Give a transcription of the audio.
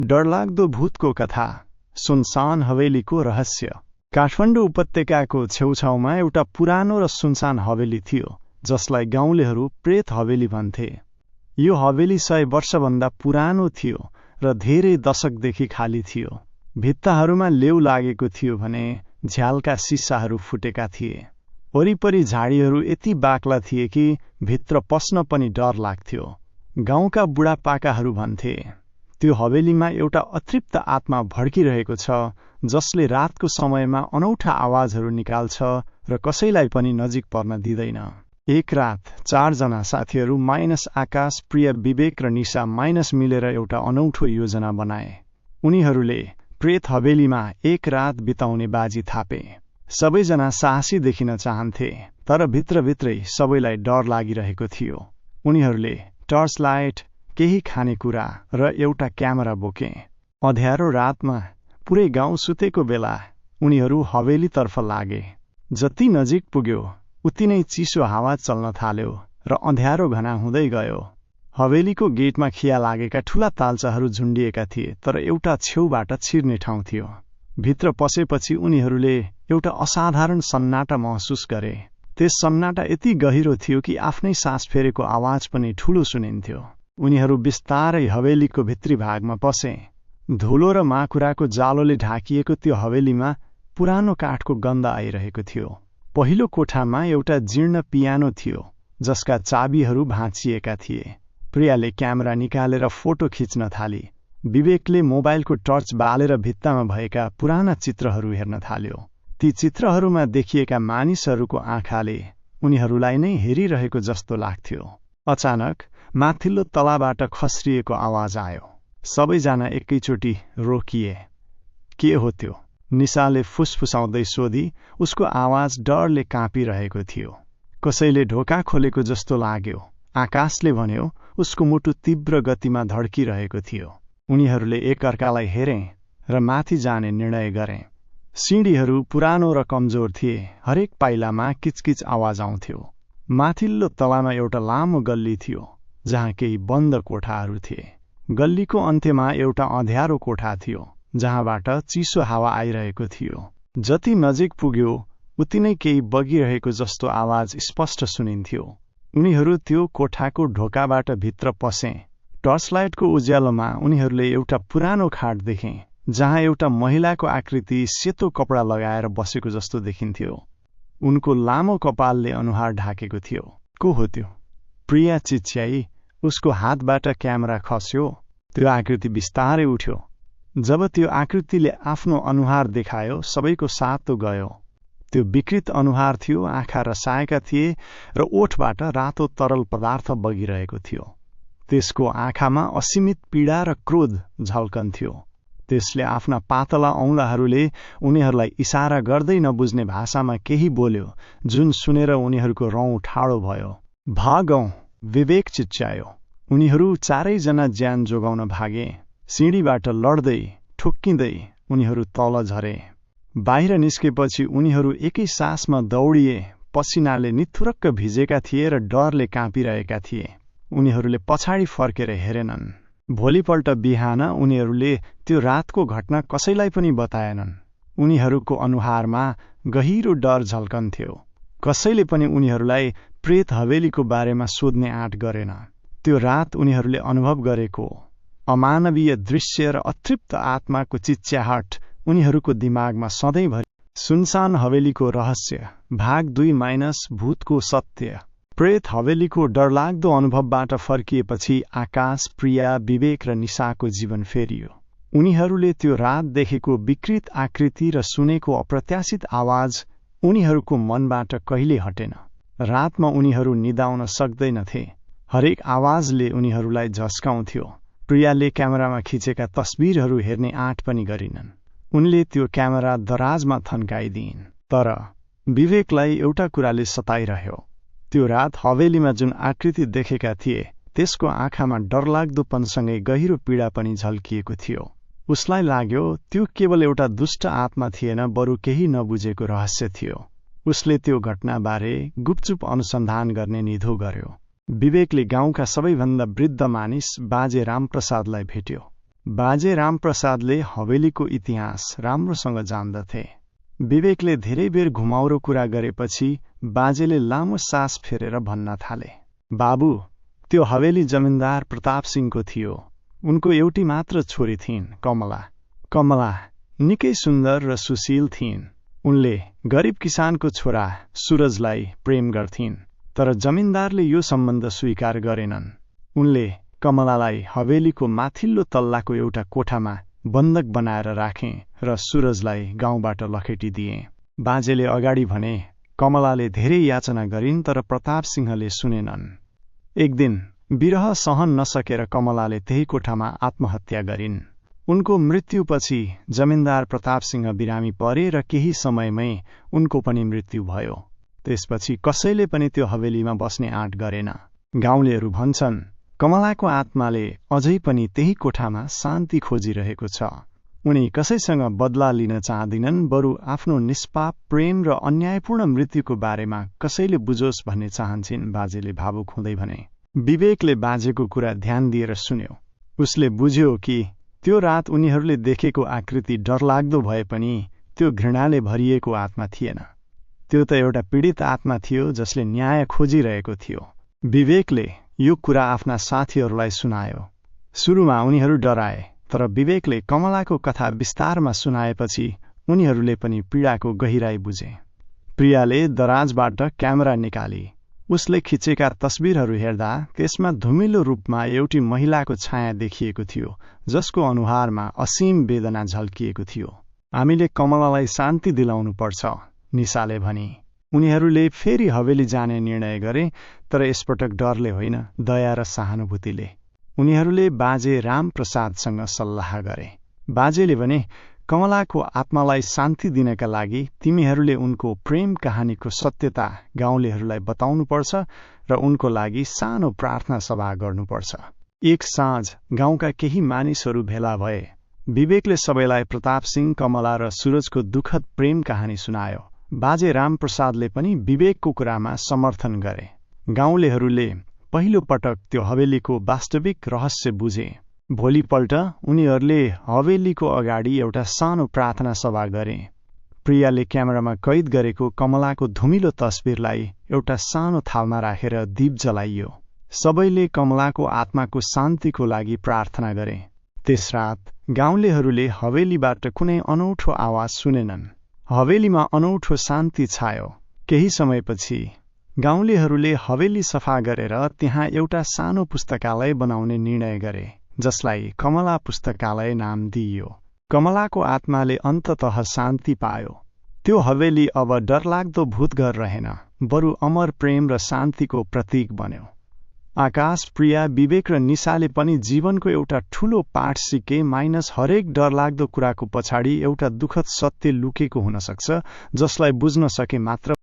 डरलाग्दो भूतको कथा, सुनसान हवेलीको रहस्य। काठमाडौँ उपत्यकाको छेउछाउमा एउटा पुरानो र सुनसान हवेली थियो, जसलाई गाउँलेहरू प्रेत हवेली भन्थे। यो हवेली 100 वर्षभन्दा पुरानो थियो र धेरै दशकदेखि खाली थियो। भित्ताहरूमा लेउ लागेको थियो भने झ्यालका सिसाहरू फुटेका थिए। वरिपरि झाडीहरू यति बाक्ला थिए कि भित्र पस्न पनि डर लाग्थ्यो। गाउँका बुढापाकाहरू भन्थे, त्यो हवेलीमा एउटा अतृप्त आत्मा भड्किरहेको छ, जसले रातको समयमा अनौठा आवाजहरू निकाल्छ र कसैलाई पनि नजिक पर्न दिँदैन। एक रात 4 जना साथीहरू माइनस आकाश, प्रिया, विवेक र निशा माइनस मिलेर एउटा अनौठो योजना बनाए। उनीहरूले प्रेत हवेलीमा एक रात बिताउने बाजी थापे। सबैजना साहसी देखिन चाहन्थे, तर भित्रभित्रै सबैलाई डर लागिरहेको थियो। उनीहरूले टर्च लाइट, केही खानेकुरा र एउटा क्यामेरा बोके। अँध्यारो रातमा पुरै गाउँ सुतेको बेला उनीहरू हवेलीतर्फ लागे। जति नजिक पुग्यो उति नै चिसो हावा चल्न थाल्यो र अँध्यारो घना हुँदै गयो। हवेलीको गेटमा खिया लागेका ठूला तालचाहरू झुन्डिएका थिए, तर एउटा छेउबाट छिर्ने ठाउँ थियो। भित्र पसेपछि उनीहरूले एउटा असाधारण सन्नाटा महसुस गरे। त्यस सन्नाटा यति गहिरो थियो कि आफ्नै सास फेरेको आवाज पनि ठूलो सुनिन्थ्यो। उनीहरू बिस्तारै हवेलीको भित्री भागमा पसे। धुलो र माकुराको जालोले ढाकिएको त्यो हवेलीमा पुरानो काठको गन्ध आइरहेको थियो। पहिलो कोठामा एउटा जीर्ण पियानो थियो, जसका चाबीहरू भाँचिएका थिए। प्रियाले क्यामेरा निकालेर फोटो खिच्न थाली। विवेकले मोबाइलको टर्च बालेर भित्तामा भएका पुराना चित्रहरू हेर्न थाल्यो। ती चित्रहरूमा देखिएका मानिसहरूको आँखाले उनीहरूलाई नै हेरिरहेको जस्तो लाग्थ्यो। अचानक माथिल्लो तलाबाट खस्रिएको आवाज आयो। सबैजना एकैचोटि रोकिए। के हो त्यो? निशाले फुसफुसाउँदै सोधी। उसको आवाज डरले काँपिरहेको थियो। कसैले ढोका खोलेको जस्तो लाग्यो। आकाशले भन्यो। उसको मुटु तीव्र गतिमा धड्किरहेको थियो। उनीहरूले एकअर्कालाई हेरे र माथि जाने निर्णय गरे। सिँढीहरू पुरानो र कमजोर थिए। हरेक पाइलामा किचकिच आवाज आउँथ्यो। माथिल्लो तलामा एउटा लामो गल्ली थियो, जहाँ केही बन्द कोठाहरू थिए। गल्लीको अन्त्यमा एउटा अँध्यारो कोठा थियो, जहाँबाट चिसो हावा आइरहेको थियो। जति नजिक पुग्यो उति नै केही बगिरहेको जस्तो आवाज स्पष्ट सुनिन्थ्यो। उनीहरू त्यो कोठाको ढोकाबाट भित्र पसे। टर्चलाइटको उज्यालोमा उनीहरूले एउटा पुरानो खाट देखे, जहाँ एउटा महिलाको आकृति सेतो कपडा लगाएर बसेको जस्तो देखिन्थ्यो। उनको लामो कपालले अनुहार ढाकेको थियो। को हो त्यो? प्रिया चिच्याई। उसको हातबाट क्यामेरा खस्यो। त्यो आकृति बिस्तारै उठ्यो। जब त्यो आकृतिले आफ्नो अनुहार देखायो, सबैको सातो गयो। त्यो विकृत अनुहार थियो, आँखा रसाएका थिए र ओठबाट रातो तरल पदार्थ बगिरहेको थियो। त्यसको आँखामा असीमित पीडा र क्रोध झल्कन्थ्यो। त्यसले आफ्ना पातला औँलाहरूले उनीहरूलाई इसारा गर्दै नबुझ्ने भाषामा केही बोल्यो, जुन सुनेर उनीहरूको रौँ ठाडो भयो। भागौं! विवेक चिच्यायो। उनीहरू चारैजना ज्यान जोगाउन भागे। सिँढीबाट लड्दै ठोक्किँदै उनीहरू तल झरे। बाहिर निस्केपछि उनीहरू एकै सासमा दौडिए। पसिनाले निथुरक्क भिजेका थिए र डरले काँपिरहेका थिए। उनीहरूले पछाडि फर्केर हेरेनन्। भोलिपल्ट बिहान उनीहरूले त्यो रातको घटना कसैलाई पनि बताएनन्। उनीहरूको अनुहारमा गहिरो डर झल्कन्थ्यो। कसैले पनि उनीहरूलाई प्रेत हवेलीको बारेमा सोध्ने आँट गरेन। त्यो रात उनीहरूले अनुभव गरेको अमानवीय दृश्य र अतृप्त आत्माको चिच्याहट उनीहरूको दिमागमा सधैँभरि। सुनसान हवेलीको रहस्य भाग 2 - भूतको सत्य। प्रेत हवेलीको डरलाग्दो अनुभवबाट फर्किएपछि आकाश, प्रिया, विवेक र निशाको जीवन फेरियो। उनीहरूले त्यो रात देखेको विकृत आकृति र सुनेको अप्रत्याशित आवाज उनीहरूको मनबाट कहिल्यै हटेन। रातमा उनीहरू निदाउन सक्दैनथे। हरेक आवाजले उनीहरूलाई झस्काउँथ्यो। प्रियाले क्यामेरामा खिचेका तस्बिरहरू हेर्ने आँट पनि गरिनन्। उनले त्यो क्यामेरा दराजमा थन्काइदिइन्। तर विवेकलाई एउटा कुराले सताइरह्यो। त्यो रात हवेलीमा जुन आकृति देखेका थिए, त्यसको आँखामा डरलाग्दोपनसँगै गहिरो पीडा पनि झल्किएको थियो। उसलाई लाग्यो त्यो केवल एउटा दुष्ट आत्मा थिएन, बरु केही नबुझेको रहस्य थियो। उसले त्यो घटनाबारे गुपचुप अनुसन्धान गर्ने निधो गर्यो। विवेकले गाउँका सबैभन्दा वृद्ध मानिस बाजे रामप्रसादलाई भेट्यो। बाजे रामप्रसादले हवेलीको इतिहास राम्रोसँग जान्दथे। विवेकले धेरै बेर घुमाउरो कुरा गरेपछि बाजेले लामो सास फेरेर भन्न थाले, बाबु, त्यो हवेली जमिनदार प्रताप सिंहको थियो। उनको एउटी मात्र छोरी थिइन्, कमला। कमला निकै सुन्दर र सुशील थिइन्। उनले गरिब किसानको छोरा सूरजलाई प्रेम गर्थिन्, तर जमिनदारले यो सम्बन्ध स्वीकार गरेनन्। उनले कमलालाई हवेलीको माथिल्लो तल्लाको एउटा कोठामा बन्धक बनाएर राखे र सूरजलाई गाउँबाट लखेटिदिए। बाजेले अगाडि भने कमलाले धेरै याचना गरिन्, तर प्रताप सिंहले सुनेनन्। एक दिन विरह सहन नसकेर कमलाले त्यही कोठामा आत्महत्या गरिन्। उनको मृत्युपछि जमिनदार प्रताप सिंह बिरामी परे र केही समयमै उनको पनि मृत्यु भयो। त्यसपछि कसैले पनि त्यो हवेलीमा बस्ने आँट गरेन। गाउँलेहरू भन्छन् कमलाको आत्माले अझै पनि त्यही कोठामा शान्ति खोजिरहेको छ। उनी कसैसँग बदला लिन चाहदिनन्, बरु आफ्नो निष्पाप प्रेम र अन्यायपूर्ण मृत्युको बारेमा कसैले बुझोस् भन्ने चाहन्छन्, बाजेले भावुक हुँदै भने। विवेकले बाजेको कुरा ध्यान दिएर सुन्यो। उसले बुझ्यो कि त्यो रात उनीहरूले देखेको आकृति डरलाग्दो भए पनि त्यो घृणाले भरिएको आत्मा थिएन। त्यो त एउटा पीडित आत्मा थियो जसले न्याय खोजिरहेको थियो। विवेकले यो कुरा आफ्ना साथीहरूलाई सुनायो। सुरुमा उनीहरू डराए, तर विवेकले कमलाको कथा विस्तारमा सुनाएपछि उनीहरूले पनि पीडाको गहिराई बुझे। प्रियाले दराजबाट क्यामेरा निकाली। उसले खिचेका तस्बिरहरू हेर्दा त्यसमा धुमिलो रूपमा एउटी महिलाको छाया देखिएको थियो, जसको अनुहारमा असीम वेदना झल्किएको थियो। हामीले कमलालाई शान्ति दिलाउनु पर्छ, निशाले भनी। उनीहरूले फेरि हवेली जाने निर्णय गरे, तर यसपटक डरले होइन, दया र सहानुभूतिले। उनीहरूले बाजे रामप्रसादसँग सल्लाह गरे। बाजेले भने, कमलाको आत्मालाई शान्ति दिनका लागि तिमीहरूले उनको प्रेम कहानीको सत्यता गाउँलेहरूलाई बताउनुपर्छ र उनको लागि सानो प्रार्थना सभा गर्नुपर्छ। एक साँझ गाउँका केही मानिसहरू भेला भए। विवेकले सबैलाई प्रताप सिंह, कमला र सूरजको दुःखद प्रेम कहानी सुनायो। बाजे रामप्रसादले पनि विवेकको कुरामा समर्थन गरे। गाउँलेहरूले पहिलो पटक त्यो हवेलीको वास्तविक रहस्य बुझे। भोलिपल्ट उनीहरूले हवेलीको अगाडि एउटा सानो प्रार्थना सभा गरे। प्रियाले क्यामेरामा कैद गरेको कमलाको धुमिलो तस्बिरलाई एउटा सानो थालमा राखेर दीप जलाइयो। सबैले कमलाको आत्माको शान्तिको लागि प्रार्थना गरे। त्यस रात गाउँलेहरूले हवेलीबाट कुनै अनौठो आवाज सुनेनन्। हवेलीमा अनौठो शान्ति छायो। केही समयपछि गाउँलेहरूले हवेली सफा गरेर त्यहाँ एउटा सानो पुस्तकालय बनाउने निर्णय गरे, जसलाई कमला पुस्तकालय नाम दिइयो। कमलाको आत्माले अन्ततः शान्ति पायो। त्यो हवेली अब डरलाग्दो भूतघर रहेन, बरु अमर प्रेम र शान्तिको प्रतीक बन्यो। आकाश, प्रिया, विवेक र निशाले पनि जीवनको एउटा ठूलो पाठ सिके। माइनस हरेक डरलाग्दो कुराको पछाडि एउटा दुःखद सत्य लुकेको हुन सक्छ, जसलाई बुझ्न सके मात्र